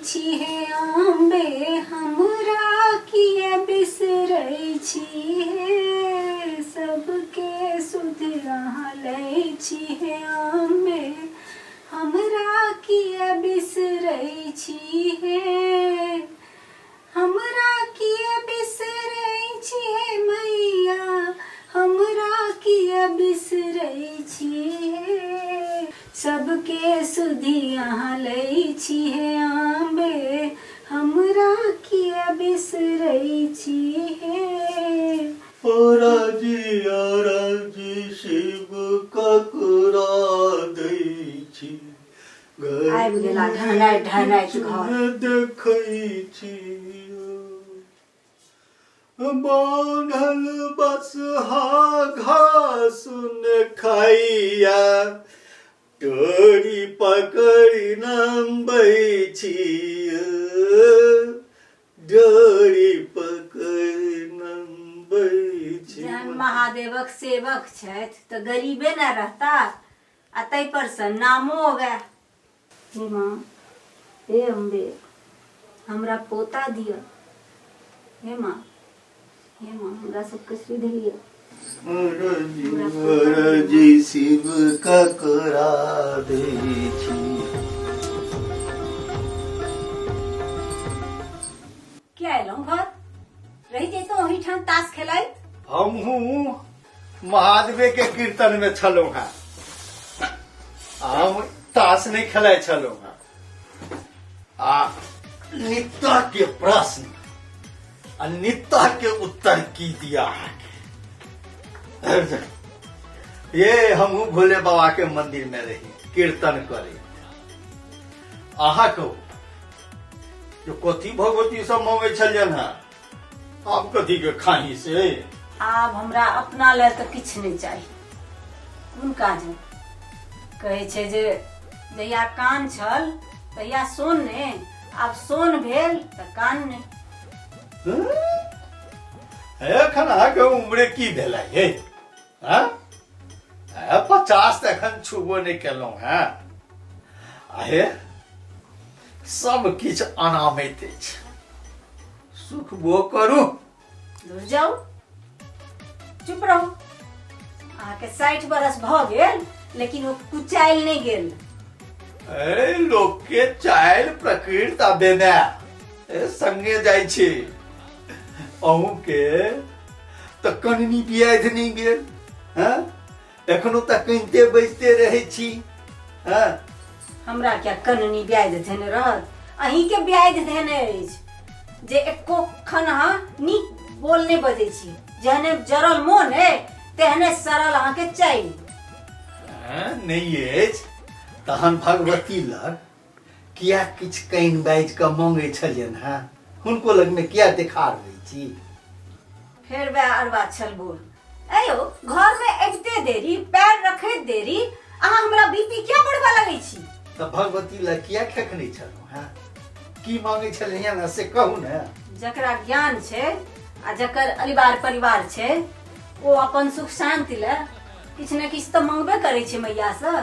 छी हे अम्बे, हमरा किए बिसरै छी हे, सबके सुध अहाँ लै छी हे अम्बे, हमरा किए बिसरै छी हे, हमरा किए बिसरै छी हे मैया, हमरा किए बिसरै छी हे, सबके सुधि अहाँ लै छी हे अम्बे, हमरा किए बिसरै छी हे। अरजी अरजी शिव ककरा दै छी, आबि गेला ढहनाइत ढहनाइत घर। देखै छी बान्हल बस हा घास ने खाइया, डोरी पकड़ि नम्बै छी, डोरी पकड़ि नम्बै छी। जहन महादेवक सेवक छथि तऽ गरीबे ने रहता, आ ताहि पर से नामो वएह। हे माँ, हे अम्बे, हमरा पोता दिअ। हे माँ, हे माँ, हमरा सबके सुधि लिअ। अरजी अरजी शिव ककरा दै छी। किया एलहुँ घर? रहि जैतहुँ ओहिठाम ताश खेलाइत। हमहूँ महादेवे के कीर्तन में छलहुँ हेँ, हम ताश नहीं खेलाइ छलहुँ हेँ। आ नित्ता के प्रश्न आ नित्ता के उत्तर की दिया अहाँके? ये हमहूँ भोले बाबा के मंदिर में रही कीर्तन करे। अहाँ कहू जो कथी भगवती सब मंगै छलियन हेँ, आब कथी के खाही से? आब हमरा अपना लए तऽ किछु नहि चाही। कोन काज है? कहै छै जे जहिया कान छल तहिया सोन ने, आब सोन भेल तऽ कान ने। एखन अहाँके उम्रे की भेलै हे? हाँ? 50 तऽ एखन छुबो नहि केलहुँ हेँ। आहे सब किछु अनामैत अछि, सुखबो करू। दूर जाउ, चुप रहू। अहाँके 60 बरस भऽ गेल लेकिन ओ कुचाइल नहि गेल। ए लोक के चाइल प्रकृत आ बेमाय ए संगे जाइ छै। अहूँ के तऽ कननी बियाध नहि गेल हैं, एखनो तऽ कनिते बजिते रहै छी हैं। हमरा क्या कननी ब्याज धेने रहत? अहीं के ब्याज धेने अछि जे एको खन अहाँ नीक बोल नहि बजै छी। जेहने जरल मोन अइ तेहने सरल अहाँके चाही। हैं, नहि अछि तहन भगवती लग किया किछु कनि बाजि कऽ मंगै छलियनि हेँ? हुनको लगमे किया देखार होइ छी? फेर वएह अरबा छल बोल। अयो घर में अबिते देरी, पैर रखैत देरी अहाँ हमरा बीपी किया बढ़बऽ लगै छी? तऽ भगवती लग किया खेखने छलहुँ हेँ? की मांगै छलियनि हेँ से कहू ने। जकरा ज्ञान छै आ जकर अलिवार परिवार छै ओ अपन सुख शांति लए किछु ने किछु तऽ मंगबे करै छै मैयासँ।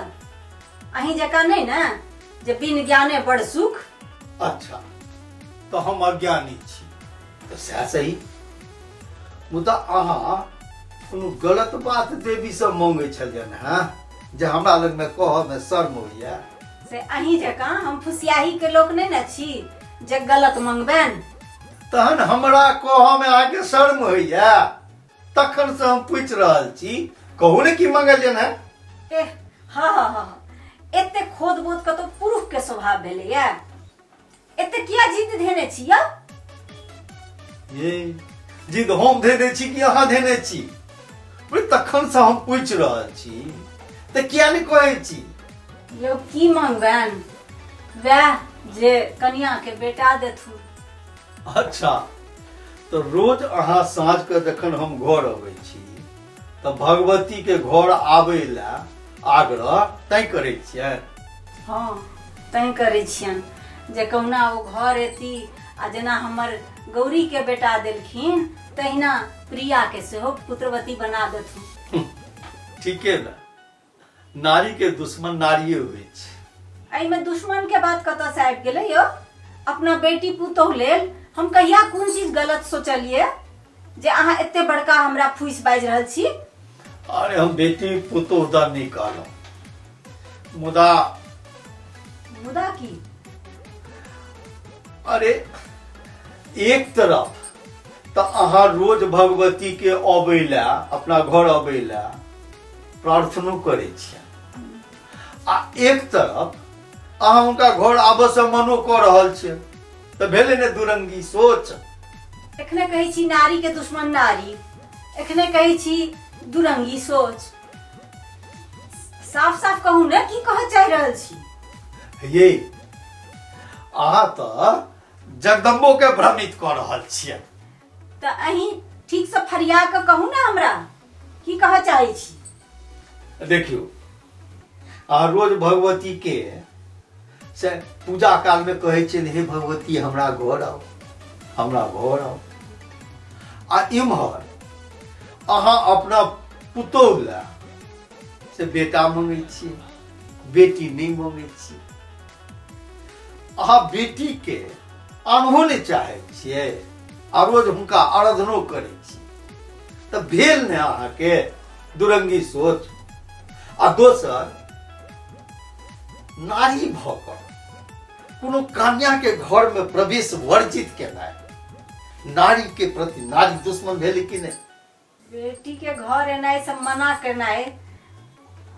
अहीं जकाँ नहि ने जे बिन ज्ञाने बड़ सुख। अच्छा तऽ हम अज्ञानी छी तऽ सएह सही, मुदा अहाँ कोनो गलत बात देवीसँ मंगै छलियनि हेँ जे हमरा लगमे कहऽमे शर्म होइए? से अहीं जकाँ हम फुसियाही के लोक नहि ने छी जे गलत मंगबनि। तहन हमरा कहऽमे अहाँके शर्म होइए? तखन से हम पूछि रहल छी, कहू ने की मंगलियनि हेँ? एह हाँ हाँ हाँ, एते खोद बोद कतौ पुरुष के स्वभाव भेलैया? एते किया जिद धेने छी यौ? ये जिद हम धेने छी कि अहाँ धेने छी? तखन से हम पूछि रहल छी तऽ किया नहि कहै छी? यौ की मंगबनि, वएह जे कनिया के बेटा देथुन। अच्छा तऽ रोज अहाँ साँझ के जखन हम घर अबै छी तऽ भगवती के घर आबै लए आग्रह तैं करै छियै? हाँ तैं करै छियनि जे कहुना ओ घर एती आ जेना हमर गौरी के बेटा देलखिन तहिना प्रिया के सेहो पुत्रवती बना देथुन। ठीके ने, नारी के दुश्मन नारिये होइ छै। एहिमे दुश्मन के बात कतऽ से आबि गेलै यौ? अपना बेटी पुतोह लेल हम कहिया कोन चीज गलत सोचलिए जे अहाँ एते बड़का हमरा फूसि बाजि रहल छी। अरे हम बेटी पुतोह द नहि कहलहुँ, मुदा मुदा की? अरे एक तरफ तऽ अहाँ रोज भगवती के अबै लए, अपना घर अबै लए प्रार्थनो करै छियै, आ एक तरफ अहाँ हुनका घर आबऽ से मनो कऽ रहल छियै, तऽ भेलै ने दुरंगी सोच। एखने कहै छी नारी के दुश्मन नारी, एखने कहै छी दुरंगी सोच। साफ साफ कहू ने की कहऽ चाहि रहल छी। ये अहाँ तऽ जगदम्बो के भ्रमित कऽ रहल छियै। तऽ अहीं ठीक से फरिया कऽ कहू ने हमरा की कहऽ चाहै छी। देखियौ, अहाँ रोज भगवती के से पूजा काल में कहै छियनि, हे भगवती हमरा घर आउ, हमरा घर आउ, आ इम्हर अहाँ अपना पुतोहु लए से बेटा मंगै छियै, बेटी नहि मंगै छियै। अहाँ बेटी के आनहो नहि चाहै छियै आ रोज हुनका आराधनो करै छियै, तऽ भेल ने अहाँके दुरंगी सोच। आ दोसर, नारी भऽ कऽ कोनो कन्या के घर में प्रवेश वर्जित केनाइ नारी के प्रति नारी दुश्मन भेलै कि नहि? बेटी के घर एनाइ सब मना केनाइ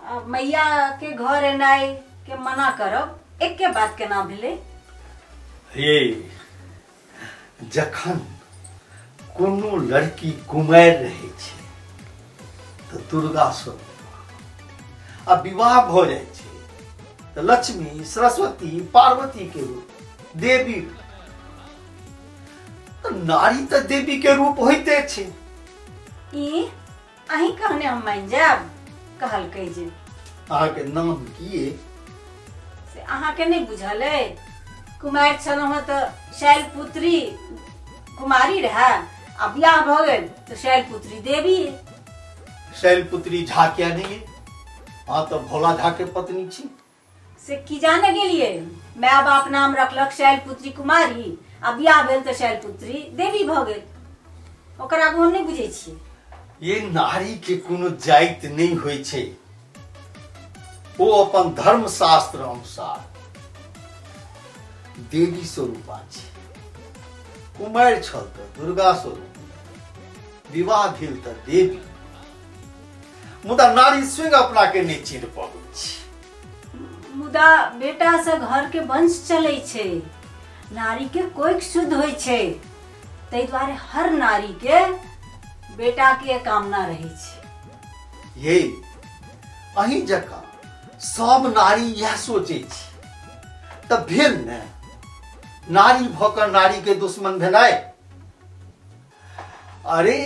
आ मैया के घर एनाइ के मना करब एके बात केना भेलै? हे, जखन कोनो लड़की कुमारि रहै छै तऽ दुर्गा स्वरूप, आ विवाह भऽ जाइ छै तऽ लक्ष्मी, सरस्वती, पार्वती के रूप, देवी रूप। तऽ नारी तऽ देवी के रूप होइते छै। ई अहीं कहने हम मानि जायब? कहलकै जे अहाँके नाम की अइ? से अहाँके नहि बुझल अइ? कुमारि छलहुँ हँ तऽ शैलपुत्री कुमारी रहए, आ बियाह भऽ गेल तऽ शैलपुत्री देवी। शैलपुत्री झा किया नहि अइ? अहाँ तऽ भोला झा के पत्नी छी। से की जाने गेलियै, माय बाप नाम रखलक शैलपुत्री कुमारी, आ बियाह भेल तऽ शैलपुत्री देवी भऽ गेल। ओकर आगू हम नहि बुझै छियै। ये नारी के कोनो जाति नहि होइ छै, ओ अपन धर्मशास्त्र अनुसार देवी स्वरूपा छै। कुमारि छल तऽ दुर्गा स्वरूप, विवाह भेल तऽ देवी। मुदा नारी स्वयं अपना के नहि चिन्ह पबै छै। मुदा बेटा से घर के वंश चलै छै, नारी के कोइख शुद्ध होइ छै, ताहि दुआरे हर नारी के बेटा के कामना रहै छै। ये अहीं जकाँ सब नारी इएह सोचै छै, तऽ भेल ने नारी भऽ कऽ नारी के दुश्मन भेनाइ। अरे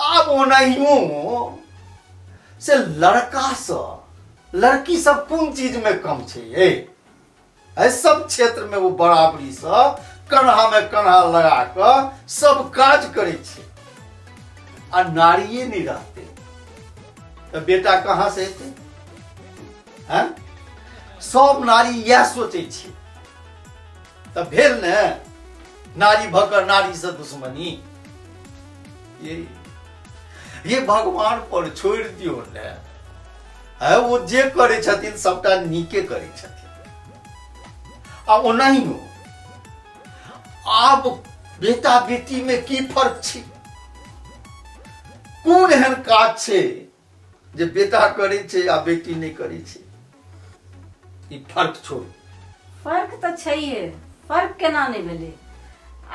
आब ओनाहियो से लड़का सँ लड़की सब कोन चीज में कम छै? ए सब क्षेत्र में वो बराबरी सँ कन्हा में कन्हा लगा कऽ सब काज करै छै, आ नारिये नहीं रहते तऽ बेटा कहाँ से एतै? हैं? सब नारी इएह सोचै छै, तऽ भेल ने नारी भऽ कऽ नारी से दुश्मनी। ये भगवान पर छोड़ि दियौ ने, है ओ जे करै छथिन सबटा नीके करै छथिन। आ ओनाहियो आब बेटा बेटी में की फर्क छै? कोन एहन काज छै जे बेटा करै छै आ बेटी नहि करै छै? ई फर्क छोड़ू। फर्क तऽ छैहे, फर्क केना नहि भेलै?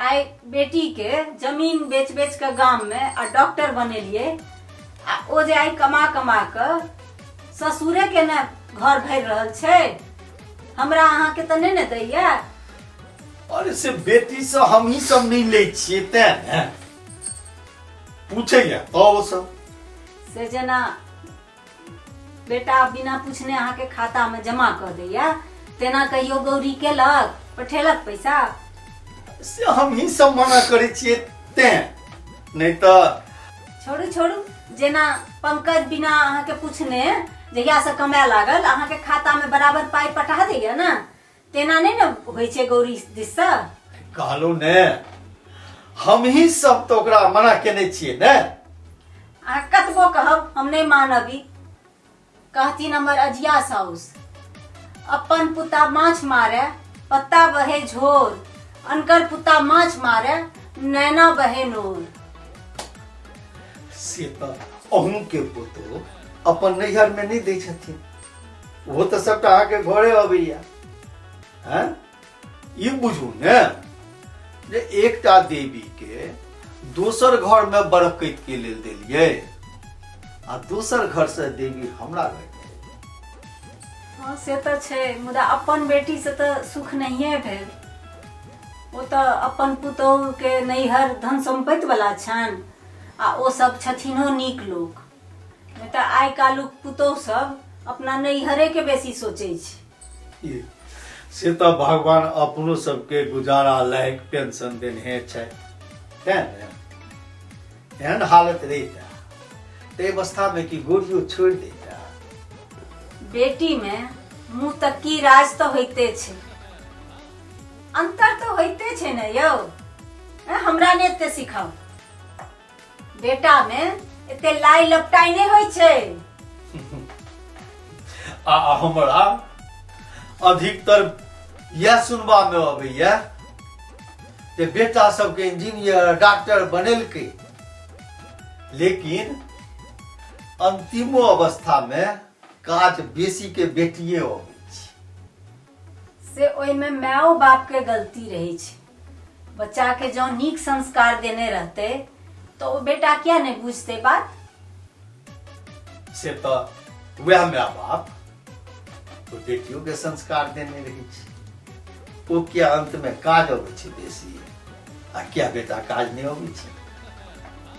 आइ बेटी के जमीन बेच बेच के गाम में आ डॉक्टर बनेलिए, आ ओ जे आइ कमा कमा के ससुरे के ने घर भरि रहल छै, हमरा अहाँ के तऽ नहि ने दैया। अरे से बेटी से हम ही सब नहीं लै छियै तें ने पूछैया तो ओ सब। से जेना बेटा बिना पूछने अहाँ के खाता में जमा कऽ दैया, तेना कहियो गौरी केलक, पठेलक पैसा? से हम ही सब मना करै छियै तें, नहीं तऽ छोड़ू छोड़ू, जेना पंकज बिना अहाँ के पूछने जहिया से कमाए लागल अहाँ के खाता में बराबर पाई पठा दैया ने, तेना नहि ने होइ छै गौरी दिससँ। कहलहुँ ने, हमही सब तऽ ओकरा मना केने छियै ने। अहाँ कतबो कहब हम नहि मानबी। कहथिन हमर अजिया साउस, अपन पुता माछ मारे पत्ता बहे झोर, अनकर पुता माछ मारे नैना बहे नोर। से तऽ अहूँ के पुतो अपन नैहर में नहीं दै छथिन, वो तऽ सबटा अहाँके घरे अबैया। हैं, ई बुझू ने जे एकटा देवी के दोसर घर में बरकत के लेल देलियै आ दोसर घर से देवी हमरा घर में। हाँ से तऽ छै, मुदा अपन बेटी से तऽ सुख नहिए भेल। ओ तऽ अपन पुतोहु के नैहर धन सम्पत्ति वाला छनि आ ओ सब छथिनो नीक लोक। नहि तऽ आइ काल्हुक पुतोहु सब अपना नैहरे के बेसी सोचै छै। से तऽ भगवान अपनो सबके गुजारा लायक पेंशन देने छै, तें ने एहन हालत रहिता ताहि अवस्था में कि गोरियो छोड़ि देता। बेटी में मुँह तक की राज तऽ होइते छै, अंतर तऽ होइते छै ने यौ। हमरा ने एते सिखाउ, बेटा में एते लाई लपटाई नहीं होइ छै। आ हमरा अधिकतर यह सुनबा में अबैया जे बेटा सबके इंजीनियर डॉक्टर बनेलकै, लेकिन अंतिमो अवस्था में काज बेसी के बेटिए अबै छै। से ओहिमे मायो बाप के गलती रहै छै। बच्चा के जँ नीक संस्कार देने रहतै तऽ ओ बेटा किया नहि बुझतै बात? से तऽ वएह माय बाप ओ बेटियो के संस्कार देने रहै छै, ओ किया अंत में काज अबै छै बेसी आ किया बेटा काज नहि अबै छै?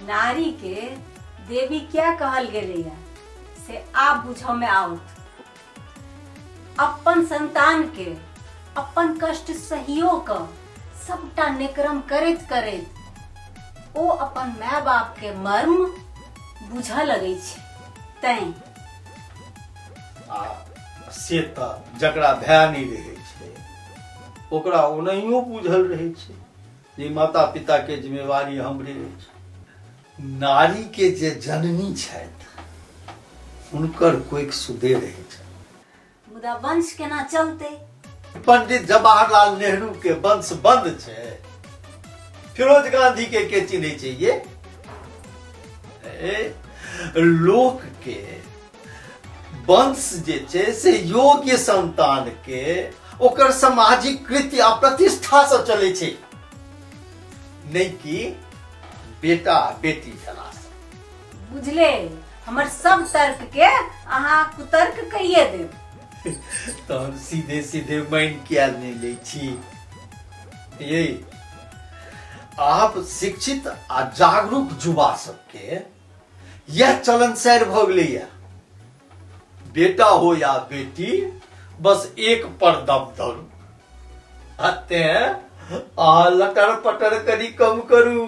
नारी के देवी क्या कहल गेलैया से आब बुझऽ में आओत। अपन संतान के अपन कष्ट सहियो क सबटा नेक्रम करैत करैत ओ अपन माय बाप के मर्म बुझऽ लगै छै। तैं आ से तऽ जकरा भय नहि रहै छै ओकरा ओनाहियो बुझल रहै छै जे माता पिता के जिम्मेवारी हमरे अछि। नारी के जे जननी छथि हुनकर कोइक सुदे रहै छै। मुदा वंश केना चलतै? पंडित जवाहरलाल नेहरू के वंश बंद छै, फिरोज गांधी के चिन्है छै ये? लोक के वंश जे छै से योग्य संतान के ओकर सामाजिक कृत्य आ प्रतिष्ठा से चलै छै, नहि कि बेटा बेटी भेला से। बुझले हमर सब तर्क के अहाँ कुतर्क कहिए देब। तहन सीधे सीधे मानि किया नहि लै छी? ये आप शिक्षित आ जागरूक युवा सबके यह चलन सैर भऽ गेलैया, बेटा हो या बेटी बस एक पर दम धरू आ तें अहाँ लटर पटर कनि कम करू।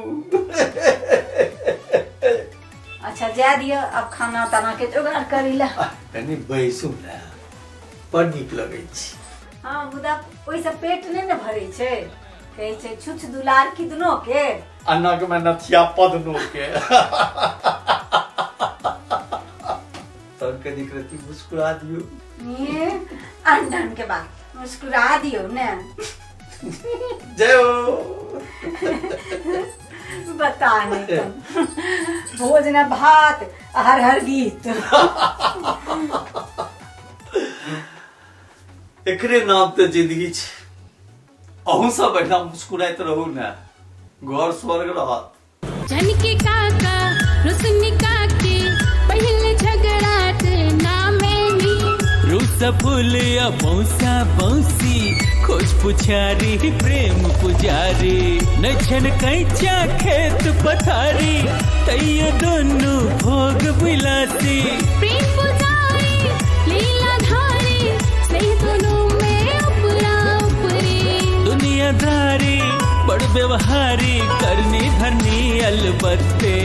अच्छा जाय दिअ, अब खाना ताना के जोगाड़ करी ला। कनि बैसू ने, बड़ नीक लगै छै। हाँ मुदा ओहिसँ पेट नहि ने भरै छै। कहै छै छुछ दुलार किदनो के आ नग में नथिया पदनो के। तहन कनि रति मुस्कुरा दियौ। ये अंडन के बात मुस्कुरा दियौ ने। जय हो। बता नहीं तुम भोजन भात हर हर गीत। एकरे नाम तऽ जिंदगी छै। अहूँ सब एहिना मुस्कुराइत रहू ने, घर स्वर्ग रहत। झनकी काका रुसनी काकी पहले झगड़ा ना मैनी। रूस फूलिया बौसा बौसी खोज पुछारी प्रेम पुजारी नछन कैचा खेत पथारी तैयो दोनों भोग विलासी। प्रेम पुजारी लीला धारी सही दोनों में उपरा उपरी। दुनियादारी बड़ व्यवहारी करनी धरनी अलबत्ते।